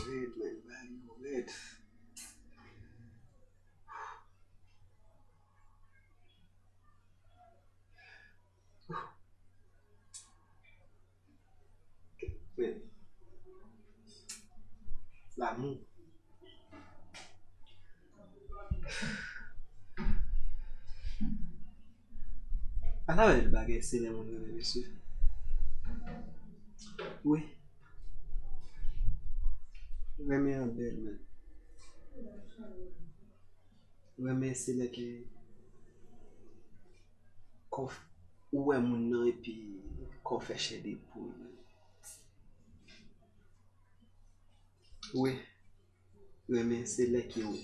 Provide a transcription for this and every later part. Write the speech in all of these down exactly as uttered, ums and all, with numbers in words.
Rèd, man, bagay yo rèd. Men, lanmou. Ala bèl bagay se lè moun renmen mesye. Wi. Renmen an bèl, men. Renmen se lè ke kò w, ou wè moun nan epi kò w fè chè de poul. Wi, renmen se lè ke w,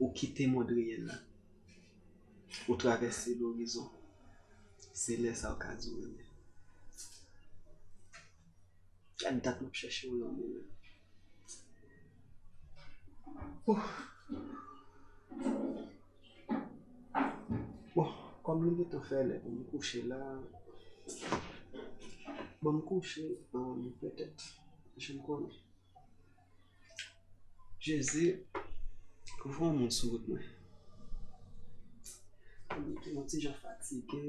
ou kite mond reyèl la, ou travèse lorizon. Se lè sa w ka di w renmen. Gad dat m ap chèche w lanmou, men. Ouh. Bon, kòm li gentan fè lè pou m kouche la, ban m kouche, um, petèt, jan m konnen. Jezi, voye yon moun sou wout mwen. Mwen te yon ti jan fatige.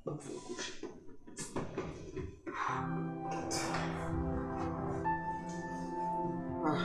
Ban m fè yon kouche. Ah.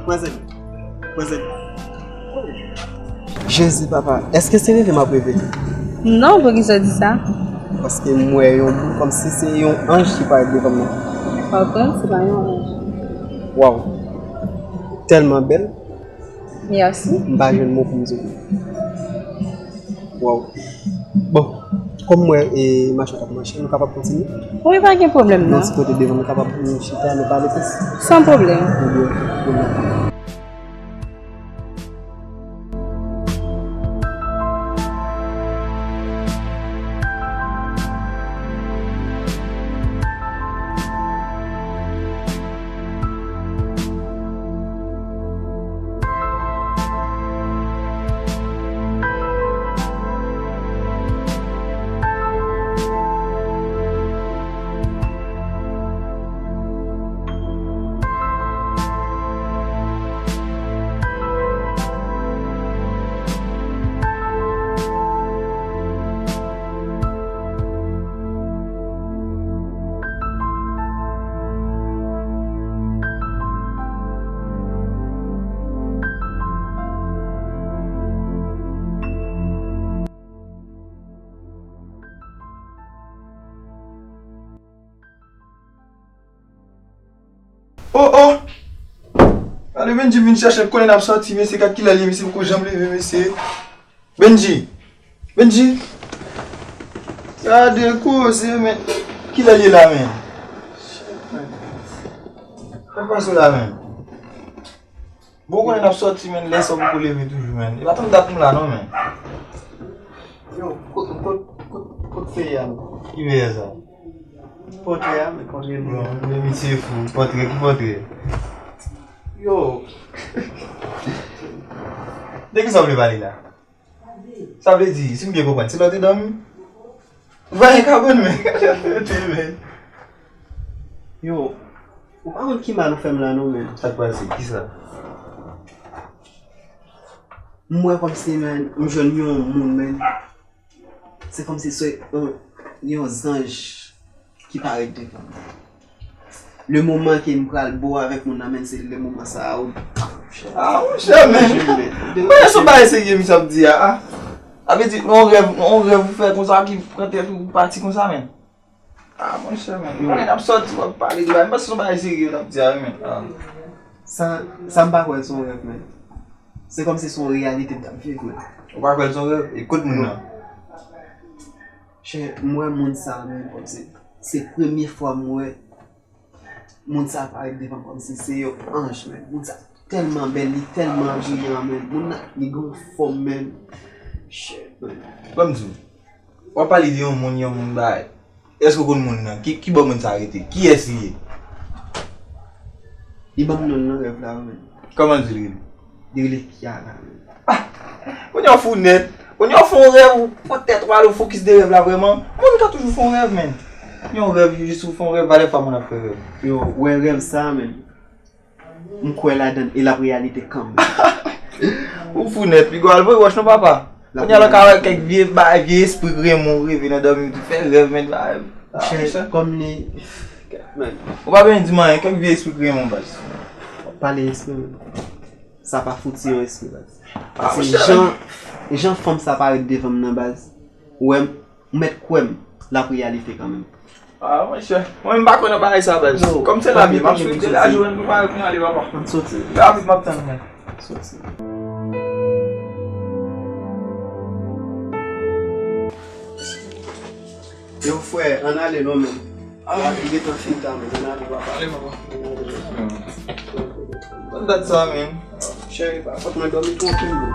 Manzèl, manzèl. Jezi, papa, èske se reve m ap reve? Non, poukisa w di sa? Paske m wè yon moun kòmsi se yon anj ki parèt devan m nan. Pardon, se pa yon anj. Waw. Tèlman bèl. Mèsi. M pa jwenn mo pou m di w. Waw. Bon, kòm m wè e machin ap mache, nou kapab kontinye? Wi, pa gen pwoblèm non. Yon ti kote devan, nou kapab vin chita, nou pale plis. San pwoblèm. Ebyen, bon. Oh, oh! Gade Bendji vin chèche l, konnen n ap sòti, mesye, gad kilè l ye, mesye poko janm leve, mesye. Bendji! Bendji! Gade koze, men. Kilè l ye la, men? Sa k pase w la, men? Bon, konnen n ap sòti, men, lè sa w poko leve toujou, men. E pa tann dat nou la, non, men. Yo, kot, kot, kot, kot feye a, non? Ki feye sa? Pòtre a, men pòtre nou. Bon, men misye fou. Pòtre, ki pòtre? Yo. De ki sa w vle pale la? Sa vle di, si m byen konprann, se lè w te dòmi? Ou pa gen kabòn, men. Yo, ou pa konn ki mal ou fè m la, non, men. Sa k pase? Kisa? M wè kòmsi, men, m jwenn yon moun, men. Se kòmsi se yon, Yon zanj ki parèt devan m. Le moman ke m pral bo avèk moun nan, men se le moman sa a ou. Ah, monchè, men. Mwen, se yon bagay serye misye ap di a. Ah. Sa vle di, yon rèv, yon rèv ou fè konsa ki pran tèt ou pati konsa, men. Ah, monchè, men. Ou konnen n ap sòti, w ap pale de bagay. M panse se yon bagay serye w ap di a, wi, men. Ah. Sa, sa m pa kwè l se yon rèv, men. Se kòmsi se yon reyalite m t ap viv, men. Ou pa kwè l se yon rèv? E kot moun nan? Chè, m wè moun sa, men, kòmsi se premye fwa m wè moun sa parèt devan m kòmsi se yon anj, men. Moun sa tèlman bèl, li tèlman briyan, men. Moun nan, li gen yon fòm, men. Chè, men. Ban m di w, w ap pale de yon moun, yon moun bagay. Èske w konn moun nan? Ki, ki bò moun sa rete? Kiyès li ye? Li ban m non l nan rèv la, wi, men. Kòman l di l rele? Li rele Kiara, men. Ah! Kounye a w fou nèt. Kounye a w fè yon rèv, ou pran tèt ou ale, ou fokis de rèv la vrèman. Moun ka toujou fè yon rèv, men. Yon rèv, jis ou fè yon rèv, valè fwa moun ap fè rèv. Yo, wè rèv sa, men. M kwè ladan l e l ap reyalite kanmenm. Ou fou nèt, piga w al voye wòch non, papa. Kounye a la w ka wè kèk vye bagay, vye espri k renmen w reve nan dòmi, ou tou fè rèv, men, bagay. Ah, monchè, monchè, kòm li, men. Ou pa bezwen di m anyen, kèk vye espri k renmen w, baz. Pale espri, men. Sa pa fouti yon espri, baz. Ah, paske monchè, jan, jan fanm sa parèt devan m nan, baz. Ou wè m, ou mèt kwè m, l ap reyalite kanmenm. Ah, monchè. Mwen menm m pa kwè nan bagay sa, baz. Kòm se lavi, m ap swete lavi w, pou pa pou ale, papa. M soti. Lavi m ap tann mwen. Soti. Yo, frè, ann ale non, men. Ah, wi. Li gentan fin ta, men. Ann ale, papa. Ale, papa. Ann ale. Ban dat sa, men. Cheri, pa fòt mwen dòmi twò anpil, non.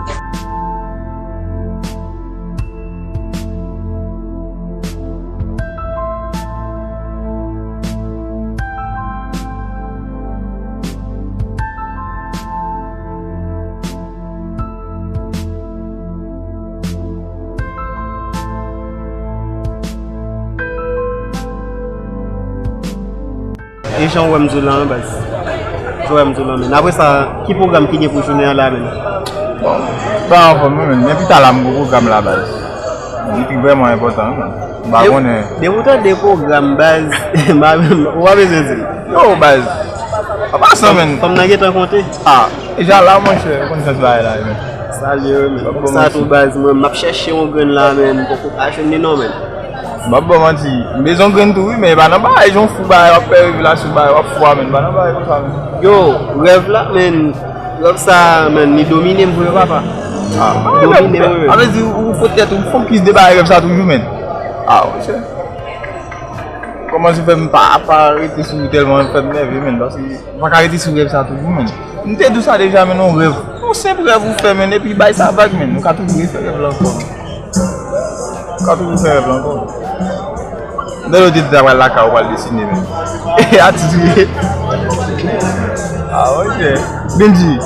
E jan w wè m di w la, baz. Jan w wè m di w la, men. Apre sa, ki pwogram ki gen pou jounen an la, men? Bon, m pa anfòm, non, men. Men pita la, m gen pwogram la, baz. Li pi vrèman enpòtan, men. M pa konnen. Depi w tande pwogram, baz, m pa menm, ou pa bezwen di l. Yo, baz. An pasan, men. Fanm nan gentan konte. Ah, deja la, monchè, ou konn sans bagay la, men. Salye, men. Sa tou, baz, mwen, m ap chèche yon grenn la, men. M poko ka jwenn li, non, men. M ap ba w manti. M bezwen grenn tou wi, men e pa nan bagay jan w fou bagay, w ap fè revelasyon bagay, w ap fou a, men, pa nan bagay konsa, men. Yo, rèv la, men, rèv sa, men, li domine m vre, papa. Ah, domine m, wi, men. Sa vle di ou pot tèt ou fokis de bagay rèv sa toujou, men. Ah, monchè. Kòmanse fè m pa, pa rete sou ou tèlman, fè m nève, men, paske m pa ka rete sou rèv sa toujou, men. M te di w sa deja, men, yon rèv. Yon senp rèv ou fè, men, epi bay sa vag, men. Ou ka toujou refè rèv la ankò, men. Ou ka toujou fè rèv la ankò. Lè yo te di ta pral lakay ou pral desine, men. Atitid. Ah, ok. Benji,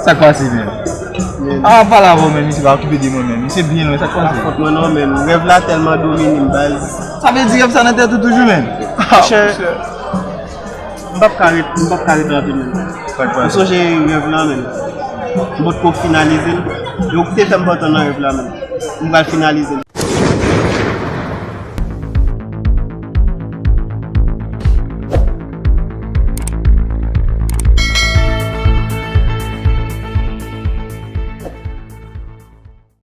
sa k pase, men? Ah, pale avè w, men, misye pa okipe de mwen, men. Misye byen lwen, sa k pase? Fòt mwen non, men. Rèv la tèlman domine m, baz. Sa vle di rèv sa nan tèt ou toujou, men? Ah, monchè. M p ap ka ret, m p ap ka ret anpil, men. Sa k pase? M sonje rèv lan, men. M potko finalize l. Yo te fè m pantan nan rèv la, men. M pral finalize l.